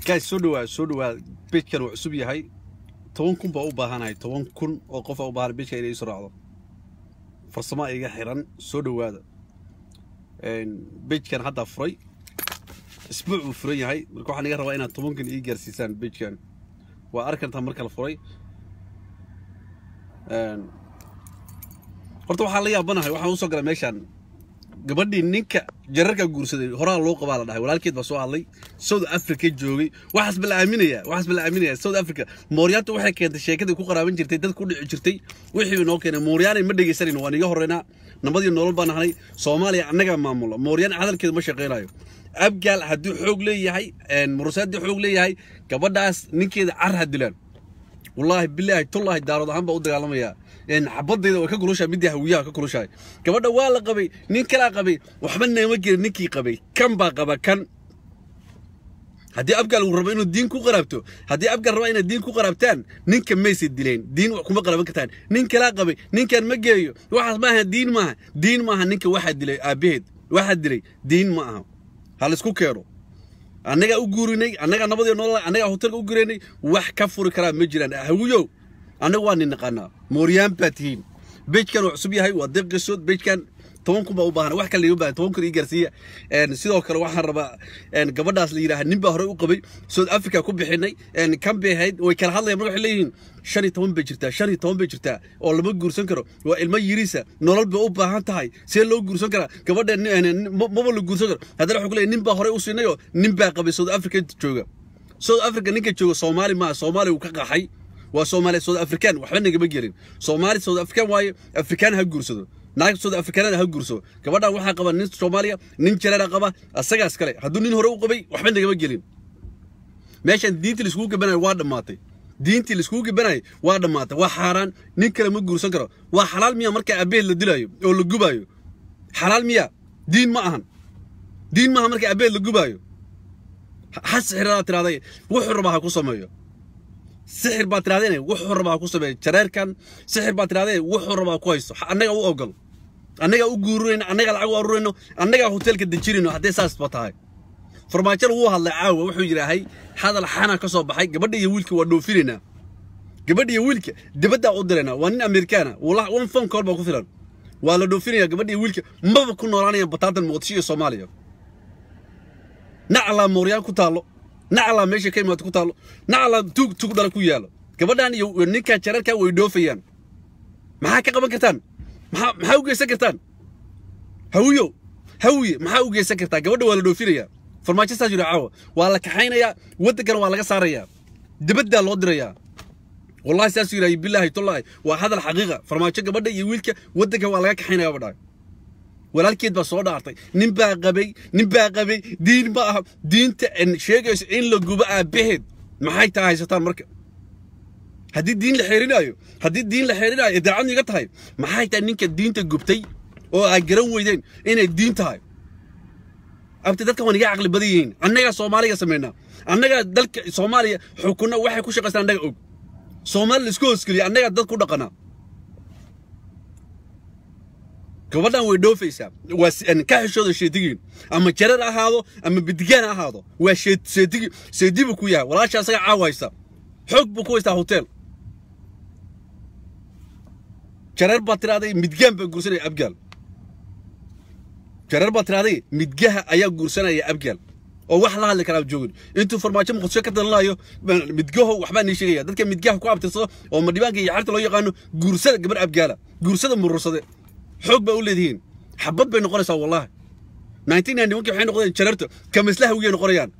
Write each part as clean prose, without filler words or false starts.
Guys, soo dhawaa, soo dhawaa. Page-kan wuu cusub yahay. 10,000 baa u baahanahay, 10,000 oo qof u baahan page-ka inay soo raacdo. Farsamo iga xiran. Soo dhawaada. Page-kan hadda furay, isbuuc buu furan yahay. Marka waxaan iga rabaa inaad 10,000 ii gaarsiisaan. Page-kan waa arkantaa marka la furay. Horta waxaan la yaabanahay, waxaan usoo galay meeshaan, gabadhii ninka jararka guursaday horaa loo qabaa la dhahay. Walaalkeed baa soo hadlay, South Africa joogay. Waxaas ba la aaminaya, waxaas ba la aaminaya. South Africa mooryaanta waxay keentay sheekadii ku qaraaban jirtay, dad ku dhici jirtay, wixii noo keenay. Mooryaanay ma dhegaysanayno, waan iga horreynaa. Nabadii nolol baan nahnay. Soomaaliya annagaa maamula. Mooryaan hadalkeedu ma shaqaynayo. Abgaal hadduu xoog leeyahay, muruse hadduu xoog leeyahay, gabadhaas ninkeeda car ha dilaan. Wallaahi, bilaahi, tullaahi, daarood ahaan baa u dagaalamayaa. Xabadayda way ka kulushahay, midii hawiyaha ka kulushahay. Gabadha waa la qabay, nin kalaa qabay, waxba nama gelin. Ninkii qabay kan baa qaba kan. Haddii abgaal uu rabo inuu diin ku qaraabto, haddii abgaal raba inaad diin ku qaraabtaan, ninka maysa dileen. Diin kuma qaraban kartaan. Nin kalaa qabay, ninkan ma geeyo. Waxaas maaha, diin maaha, diin maaha. Ninka waxaa dilay aabbaheed, waxaa dilay diin ma aha. Ha laisku keeno. Annagaa u guurinay, annagaa nabadii nolol, annagaa hotelka u gurinay. Wax ka furi karaa ma jiraan. Hawiyow, annagu waa nin naqaanaa, mooryaan baa tihiin. Page-kan waa cusub yahay, waa deqisood. Page-kan 10,000 baa u baahan, wax kale liiga baahan. 10,000 ii gaarsiiya. Sidoo kale waxaan rabaa gabadhaas la yidhaaha nin baa horey u qabay, South Africa ku bixinay, kan bay ahayd. Way kala hadlayaan. Marka waxay leeyihiin 15 bay jirtaa, 15 bay jirtaa oo lama guursan karo. Waa ilmo yiriisa, nolol bay u baahan tahay. See loo guursan karaa gabadha? Maba la guursan karo. Haddana waxay ku leeyihin nin baa horey u siinayoo nin baa qabay South Africa jooga. South Africa ninka jooga Soomaali maaha, Soomaali uu ka qaxay, waa Soomaali South African. Waxba nagama gelin. Soomaali South African waaye, Afrikaan ha guursado, naag South Africanada ha guursado. Gabadhan waxaa qaba nin Soomaaliya, nin jareera qaba, asagaas kale. Hadduu nin hore u qabay, waxba nagama gelin. Meeshan diintii laiskugu gabanayo waa dhammaatay, diintii laiskugu gabanayo waa dhammaatay. Waa xaaraan, nin kale ma guursan karo. Waa xalaal miya marka abeed la dilaayo oo la gubaayo? Xalaal miya? Diin ma ahan, diin maaha marka abeed la gubaayo. Ha sixiradaa tiraday, wuxuu rabaa ha ku sameeyo. Sixir baa tirahdeen, wuxuu rabaa ha ku sameeyo. Jareerkan sixir baa tirahdeen, wuxuu rabaa ku haysto. Annaga u ogol, annaga u guurinayno, annaga lacag u aruurayno, annaga hoteelka dejinayno. Haddee saas ba tahay, Farmaajada wuu hadlay caawa. Wuxuu yidhaahay hadal xana ka soo baxay: gabadha iyo wiilka waa dhoofinaynaa, gabadha iyo wiilka dibaddaa u diraynaa. Waa nin Amerikaana, wallahi one phone call baa ku filan. Waa la dhoofinaya gabadha iyo wiilka, maba ku noolaanayaan bataatan Muqdisho iyo Soomaaliya. Naclaa mooryaan ku taallo, naclaa meesha ka imaado ku taallo, naclaa tuug tuug dhala ku yaalo. Gabadhan iyo ninkan jareerkaa way dhoofayaan. Maxaa ka qaban kartaan? Maxaa u geysan kartaan? Hawiyo, hawiye, maxaa u geysan kartaa? Gabadha waa la dhoofinayaa. Farmaajo saas yidhi caawa. Waa la kaxaynayaa, waddankana waa laga saarayaa, dibaddaa loo dirayaa. Wallahi saas yidhahay, bilaahi, tullaahi, waa hadal xaqiiqa. Farmaajo gabadha iyo wiilka waddanka waa laga kaxaynayaa ba dhahay. Walaalkeed baa soo dhaartay, nin baa qabay, nin baa qabay. Diin ma aha diinta sheegayso in la gubo aabbaheed. Maxay taa haysataan marka? Haddii diin la xeerinaayo, haddii diin la xeerinaayo, idaacadnu iga tahay, maxay tahay ninka diinta gubtay oo ay garan weydeen inay diin tahay? Abti, dadkan waan iga caqli badan yihiin. Annagaa Soomaaliga samaynaa, annagaa dalka Soomaaliya xukunna, waxay ku shaqaystaan annaga og. Soomaali la isku hoosgeliya, annagaa dad ku dhaqanaa. Gabadhan way dhoofaysaa. Waa ka xishooda sheetigiin, ama jarar ahaado ama bidigaan ha ahaado, waa seedigi, seedi buu ku yahay. Walaasha asaga caawa haysta, xoog buu ku haystaa hotel. Jareer baa tiraahday, midgaan baa guursanaya abgaal. Jareer baa tiraahday, midgaha ayaa guursanaya abgaal oo wax la hadli karaa joogin. Intuu Farmaajo Muqdisho ka talinayo, midgaho waxbaa nii sheegaya. Dadka midgaha ku abtirsado oo madhibaanka iyo xarta loo yaqaano, guursada gabar abgaala, guursada murursade, xoog baa u leedihiin. Xabad bay noqonaysaa wallahi. 1991 waxay noqdeen jareerta kamislaha wiyay noqonayaan.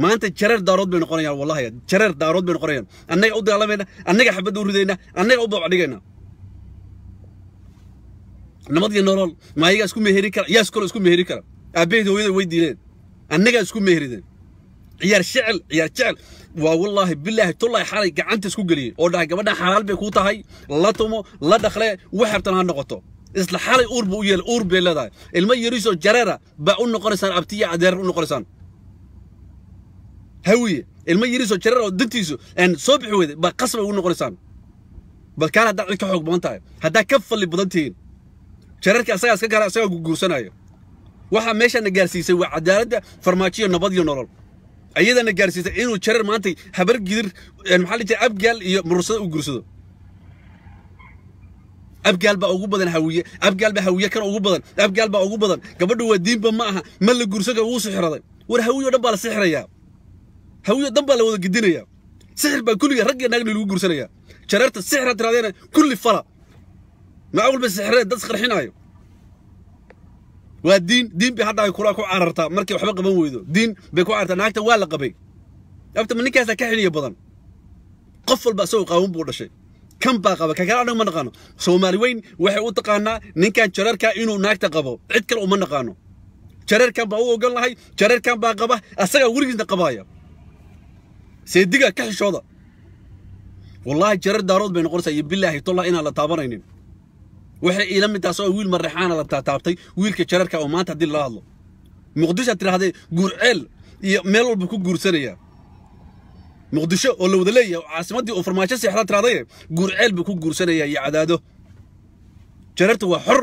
Maanta jareer daarood bay noqonayaan, wallahi jareer daarood bay noqonayaan. Annaga u dagaalamayna, annaga xabadda u ridayna, annaga u babacdhigayna. Nabad iyo nolol maayagaa isku meherin kara? Yaa iskalo isku meherin kara? Aabbaheed hooyada way diileen, annagaa isku meherideen. Ciyaar jecel, ciyaar jecel waa. Wallaahi, bilaahi, tullaahi, xalay gacanta isku geliyey oo dhahay gabadhan xalaal bay kuu tahay, la tumo, la dhaqle, wax rabtan ha noqoto. Isla xalay uur buu u yeelay, uur bay leedahay. Ilmo yariisoo jareera baa u noqonaysaan, abtiya adeer u noqonaysaan. Hawiye, ilmo yariisoo jareer oo dantiisu soo bixi weyday baa qasbay ugu noqonaysaan. Bal kaan haddaad cid ka xoog badan tahay, haddaad ka falli badan tihiin, jareerka asagaa iska kale, asagaa guursanaayo. Waxaa meeshaana gaarsiisay waa cadaaladda Farmaajiyo nabad iyo nolol. Ayadana gaarsiisay inuu jareer maanta Habar Gidir, maxaa la jiray, Abgaal iyo Murursada u guursado. Abgaal baa ugu badan Hawiye, Abgaal baa Hawiye kan ugu badan, Abgaal baa ugu badan. Gabadhu waa diinba ma aha, ma la guursaga, wuu sixiraday. War Hawiye oo dhan baa la sixirayaa, Hawiye oo dhan baa la wada gedinayaa. Sixir baa kulliga rag iyo naagna lagu guursanayaa. Jareerta sixira tiradeena kulli fala ma awal ba sixirada dad isqarxinaayo. Waa diin, diin bay hadda ay kula ku carartaa markay waxba qaban weydo. Diin bay ku carartaa. Naagta waa la qabay abta, ma ninkaasaa ka xiniya badan? Qof walba isagoo qaawan buu dhashay. Kan baa qaba, ka kale anagu ma naqaano. Soomaali weyn waxay u taqaanaa ninkan jareerka inuu naagta qabo, cid kale uma naqaano. Jareerkan baa u ogan lahay, jareerkan baa qaba, asagaa weligiisna qabaaya. Seediga ka xishooda. Wallaahi jareer Daarood bay noqonaysaa iyo bilaahi tollah inaan la taabanaynin. Waxay iila mid taas oo wiil Marraxaana la taataabtay, wiilka jareerka oo maanta haddii lala hadlo Muqdisho aad tidhahdee Guurceel iyo meel walba ku guursanaya. Muqdisho oo la wada leeyahay oo caasimaddii oo Farmaajo seexda tiraadaye, Guurceel buu ku guursanaya iyo Cadaado. Jareerta waa xor.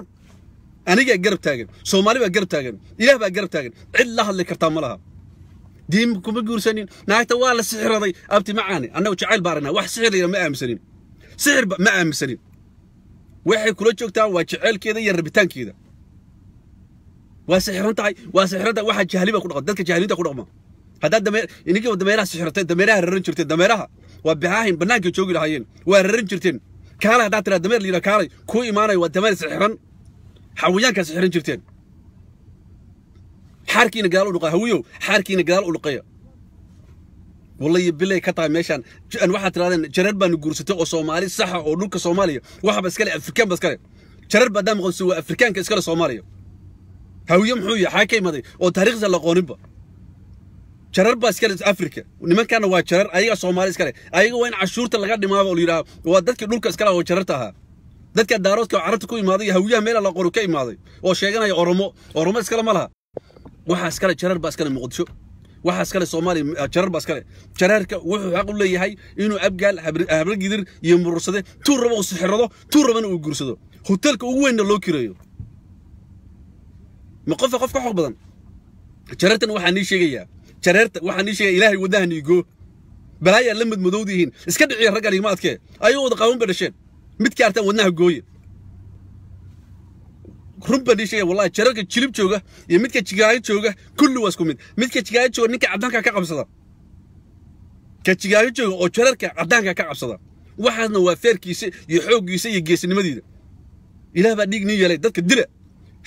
Anigaa garab taagan, Soomaali baa garab taagan, Ilaah baa garab taagan. Cid la hadli kartaa ma laha. Diin kuma guursanin, naagta waa la sixiraday. Abti macaani, annagu jacayl baa aragnaa, wax sixir la ma aaminsanin, sixirba ma aaminsanin. Waxay kula joogtaa waa jaceylkeeda iyo rabitaankeeda. Waa sixiran tahay, waa sixiran tahay. Waxaa jahli baa ku dhaqma, dadka jahiliinta ku dhaqma. Haddaad dameer ininkiiba dameeraha sixirtay, dameeraha raran jirteen, dameeraha waa bixaahin bannaanka joogi lahaayeen, waa raran jirteen. Kaalay haddaad tiraa dameer liila kaalay kuu imaanayo, waa dameer sixiran. Xawayaankaa sixiran jirteen. Xaarkiina gadaal u dhuqa, Hawiyow, xaarkiina gadaal u dhuqaya. Wallahi bilay ka tahay meeshaan waxaad tirahdeen jareer baanu guursatay oo Soomaali saxa oo dhulka Soomaaliya waxba iskale, Afrikaan ba iskale. Jareer baa daam qoonsi, waa Afrikaanka iskale Soomaaliya. Hawiye muxuu yahay? Xaa ka imaday oo taariikhdiisa la aqooninba? Jareer baa iskale Afrika. Nimankaana waa jareer, ayaga Soomaali iskale. Ayaga waa in cashuurta laga dhimaaba oo la yidhaha waa dadkii dhulka iskale oo jareerta ahaa. Dadka Daaroodka oo Carabta ku imaaday iyo Hawiyaha meela la aqoon ka imaaday oo sheeganaya Oromo, Oromo iskale ma laha. Waxaa iskale jareer baa iskale Muqdisho, waxaa iskale Soomaaliya, jareer baa iskale. Jareerka wuxuu xaq u leeyahay inuu Abgaal, Habargidir iyo Murursade tuu rabo uu sixirado, tuu rabana uu guursado, hoteelka ugu weynna loo kireeyo. Ma qofa qof ka xoog badan? Jareertan waxaa nii sheegayaa, jareerta waxaa nii sheegaya, Ilaahay wadnaha niigoo balaayaa la madmadowdihiin. Iska dhiciya raggan, igma adkee, ayagoo wada qaawan bay dhasheen. Midka artaan wadnaha gooye. Run baan ii sheegaya wallahi. Jareerka Jilib jooga iyo midka Jigaayo jooga kulli waa isku mid. Midka Jigaayo jooga ninka caddaanka ka qabsada, ka Jigaayo jooga oo jareerka caddaanka ka qabsada. Waxaasna waa feerkiisa iyo xooggiisa iyo geesinimadiida. Ilaah baa dhiig nii yeelay. Dadka dila,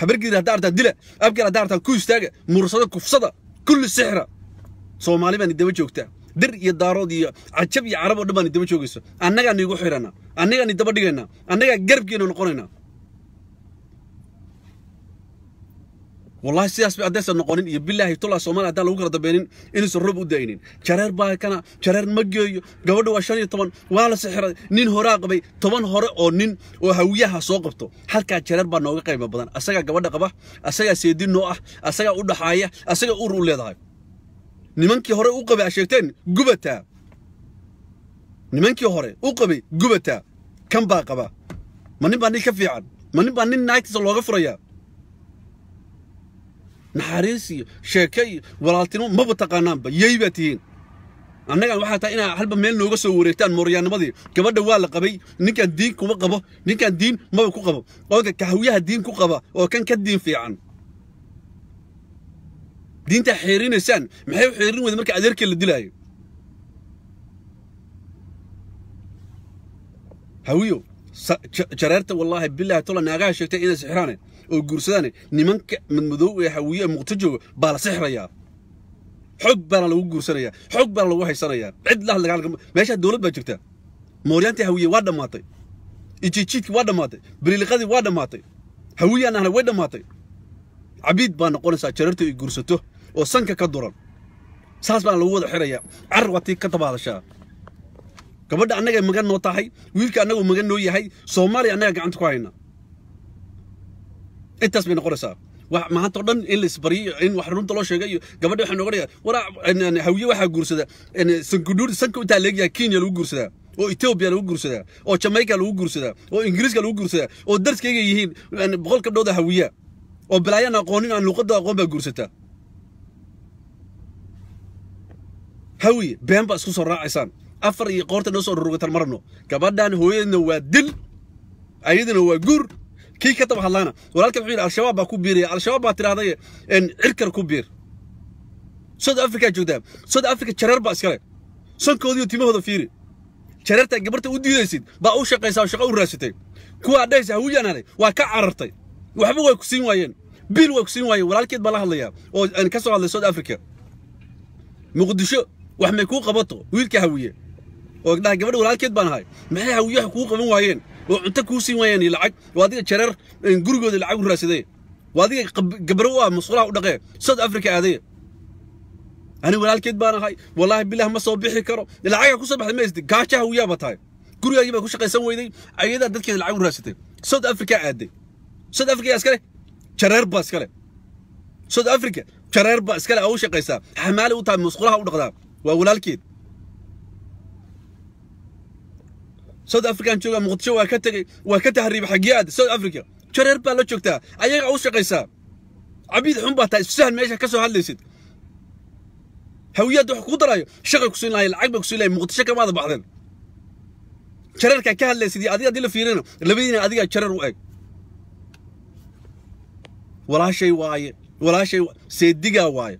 Habargidir haddaa artaan dila, Abgal haddaa artaan ku istaaga, Mursado kufsada, kulli sixra. Soomaali baan daba joogtaa, Dir iyo Daarood iyo Cajab iyo Carab oo dhan baan daba joogayso. Annagaa niigu xirana, annagaa ni daba dhigaynaa, annagaa garabkeena noqonaynaa. Wallahi sidaas bay haddaysan noqonin iyo bilaahi tullah, Soomaaliya haddaan lagu kala dambeynin inuusan roob u da'aynin. Jareer baa kana, jareer ma geeyo. Gabadha waa 15, waa la sixiray, nin horaa qabay, 10 hore oo nin oo Hawiyaha soo qabto. Halkaa jareer baa nooga qaymo badan. Asagaa gabadha qaba, asagaa seedin noo ah, asagaa u dhaxaaya, asagaa uur u leedahay. Nimankii hore u qabay a sheegteen gubataa, nimankii hore u qabay gubataa. Kan baa qaba. Ma nin baa nin ka fiican? Ma nin baa nin naagtiisa looga furayaa? Naxariis iyo sheeke iyo walaaltinimo maba taqaanaanba, yey baa tihiin. Annagan waxaa tahay inaa halba meel nooga soo wareegtaan mooryaanimadii. Gabadha waa la qabay, ninkaan diin kuma qabo, ninkaan diin maba ku qabo. Oo ka Hawiyaha diin ku qaba oo kan ka diin fiican diintaa xeerinaysaan, maxay u xeerin weyda marka adeerkii la dilaayo? Hawiyo, jareerta wallaahi bilaahi tola naagaha sheegtay inay sixiraane oo guursadaane, nimanka madmadow ee Hawiye ee Muqdisho jooga baa la sixrayaa, xog baana lagu guursanayaa, xog baana lagu haysanayaa. Cid la hadlaga meeshaa dowlad baa jirta. Mooryaantii Hawiye waa dhammaatay, ijiijiidkii waa dhammaatay, biriiliqadii waa dhammaatay, Hawiyaan ahna way dhammaatay. Cabiid baa noqonaysaa jareerta ay guursato oo sanka ka duran. Saas baana lagu wada xirayaa. Car waa tii ka tabaadashaa. Gabadha annagay magan noo tahay, wiilka annagu magan noo yahay, Soomaaliya annaga gacanta ku hayna. Intaas bay noqonaysaa. Wax maanta oo dhan in la isbariyo, in wax runta loo sheegay iyo gabadha waxaa nooga dhigaa waraa. Hawiye waxaa guursada sankudhuur, sanka intaa leegyahay. Kenya lagu guursadaa oo Ethiopia lagu guursadaa oo Jamaica lagu guursadaa oo Ingiriiska lagu guursadaa oo darskayga yihiin 100 gabdhood oo Hawiya oo balaayaan aqoonin, aan luuqadda aqoon baa guursataa. Hawiye been baa isku soo raacaysaan, afar iyo qoorta noo soo rurugataan marabno. Gabadhan hooyadeedna waa dil, ayaduna waa guur. Kii ka daba hadlaana walaalka wuxuu yidhi Al-Shabaab baa ku biiraya. Al-Shabaab baa tidhahday cirkar ku biir. South Africa joogtaa, South Africa jareer baa iskale, sankoodiiyo timahooda fiiri. Jareertaa gabarta u diidaysid baa u shaqaysaa oo shaqo u raasatay. Kuwaa dhahaysa hawiyaananay waa ka carartay, waxba way ku siin waayeen, biil way ku siin waayeen. Walaalkeed baa la hadlayaa oo aan ka soo hadlay South Africa. Muqdisho wax may kuu qabato wiilka Hawiye oo dhaha gabadha walaalkeed baan ahay, maxay Hawiye wax kuu qaban waayeen oo cunto kuu siin waayeen iyo lacag? Waa adiga jareer gurigooda lacag u raadsaday, waa adiga gabro u ah musqulaha u dhaqee South Africa aadaya. Ani walaalkeed baan ahay, wallaahi bilah ma soo bixi karo. Lacagaa ku soo baxday ma haysatid, gaajo Hawiyaa ba tahay, gurigaagii baa ku shaqaysan weyday, ayadaa dadkeeda lacag u raasatay, South Africa aaday. South Africa yaa iskale? Jareer baa iskale. South Africa jareer baa iskale oo u shaqaysaa, xamaali u tahay, musqulaha u dhaqdaa, waa walaalkeed. South African jooga, Muqdisho waa ka tegey, waa ka tahriibay, xaggee aaday? South Africa jareer baa la joogtaa, ayaga u shaqaysaa. Cabiid xun baa tahay, isfahan meesha ka soo hadlaysid. Hawiyaad wax kugu daraayo, shaqay ku siin lahayn, lacag bay ku siin lahayn, Muqdisho kamaada baxdeen. Jareerkaa ka hadlaysid iyo adiga haddii la fiirina labadiina adigaa jareer u eg. Walaashay waaye, walaashay seedigaa waaye,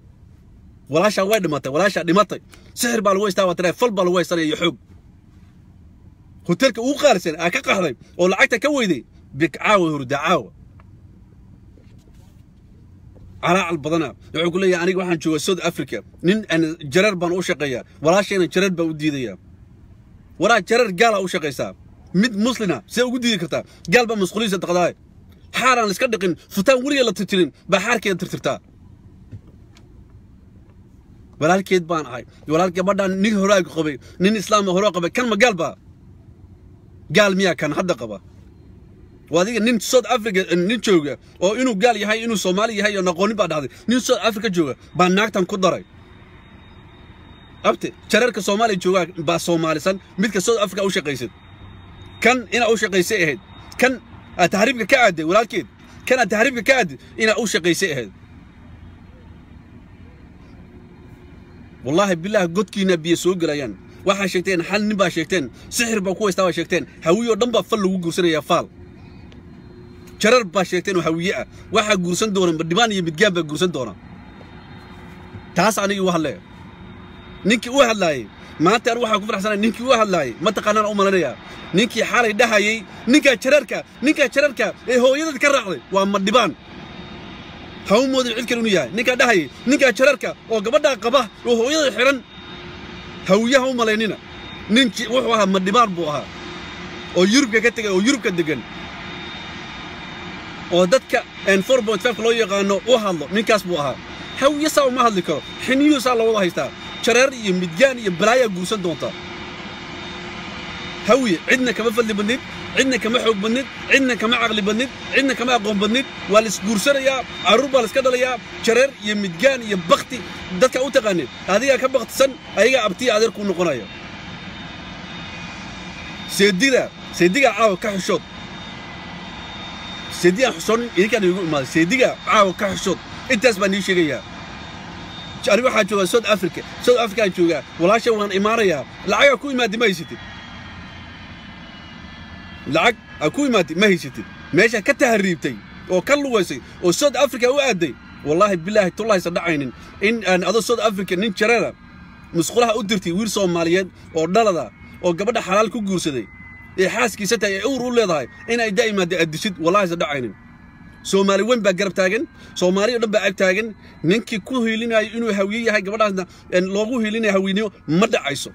walaashaa way dhimatay, walaashaa dhimatay, sixir baa lagu haystaa, waa tiraa fal baa lagu haysanaya iyo xoog. Hotelka ugu qaalisan aa ka qaxday oo lacagta ka weyday bik caawa hurda caawa calaacal badana. Wuxuu ku leeyahay aniga waxaan joogaa South Africa, nin jareer baan u shaqeeyaa, walaashayna jareer baa u diidayaa. Waraa jareer gaalaa u shaqaysaa, mid muslina see ugu diidi kartaa? Gaal baa masquulihiisa daqdaaye, xaaraan la iska dhiqin, futaan weligeed la tirtirin baa xaarkeeda tirtirtaa. Walaalkeed baan ahay, walaal gabadhan nin horaa qabay, nin islaama horaa qabay, kan ma gaal baa? Gaal miyaa kan hadda qaba? Waa adiga nin South Africa nin jooga oo inuu gaal yahay inuu Soomaali yahay oo naqoonin baa dhahday. Nin South Africa jooga baa naagtan ku daray. Abte jareerka Soomaaliya jooga baa Soomaalisan, midka South Africa u shaqaysad kan inaa u shaqaysay ahayd, kan aad tahriibka ka aaday walaalkeed, kan aad tahriibka ka aaday inaa u shaqaysay ahayd. Wallaahi bilaah godkiina biyo soo gelayaan. Waxaa sheegteen hal nin baa sheegteen, sixir baa ku haystaa baa sheegteen, hawiye oo dhan baa fal lagu guursanayaa, faal jarar baa sheegteen oo hawiye ah. Waxaa guursan doona madhibaan iyo midgaan baa guursan doona. Taas anigii u hadlaya, ninkii u hadlaayey maanta anigu waxaan ku faraxsanahay ninkii u hadlaayey ma taqaanaan u malanayaa, ninkii xalay dhahayey ninkaa jareerka, ninkaa jareerka ee hooyadad ka raacday waa madhibaan. Ha u moodin cid kale inuu yahay ninkaa dhahayey ninkaa jareerka oo gabadhaa qaba oo hooyada xiran. Hawiyaha u malaynina, ninkii wuxuu ahaa madhibaan buu ahaa oo Yurubka ka tegay oo Yurubka degan oo dadka 4.5 loo yaqaano u hadlo, ninkaas buu ahaa. Hawiye saa uma hadli karo, xiniyuu saa loo wada haystaa. Jareer iyo midgaan iyo balaayaa guursan doonta. Hawiye cidna kama fadli badnid, cidna kama xoog badnid, cidna kama caqli badnid, cidna kama aqoon badnid. Waa la isguursanayaa, carruur baa la iska dhalayaa. Jareer iyo midgaan iyo bakti dadka u taqaanin adigaa ka baktisan, ayagaa abtiya adeer kuu noqonaya. Seedida seediga caawa ka xishood, seedigaan xishoonin idinkaan iigu imaaday. Seediga caawa ka xishood, intaas baan nii sheegayaa. Anigu waxaan joogaa South Africa, South Africa aan joogaa, walaasha waan imaanayaa. Lacagaa ku imaadi ma haysatid, lacag aa ku imaatay ma haysatid. Meesha ka tahriibtay oo ka lugaysay oo South Africa u aaday, wallaahi bilaahi tullahi sa dhacaynin in aan adoo South Africa nin jareera musqulaha u dirtay wiil Soomaaliyeed oo dhalada oo gabadha xalaal ku guursaday ee xaaskiisa tahay ee uur u leedahay in ay daa'imaada aadisid, wallaahi sa dhacaynin. Soomaali weyn baa garab taagan, Soomaali oo dhan baa ag taagan. Ninkii ku hiilinayo inuu hawiye yahay gabadhaasna loogu hiilinayo hawiynimo ma dhacayso.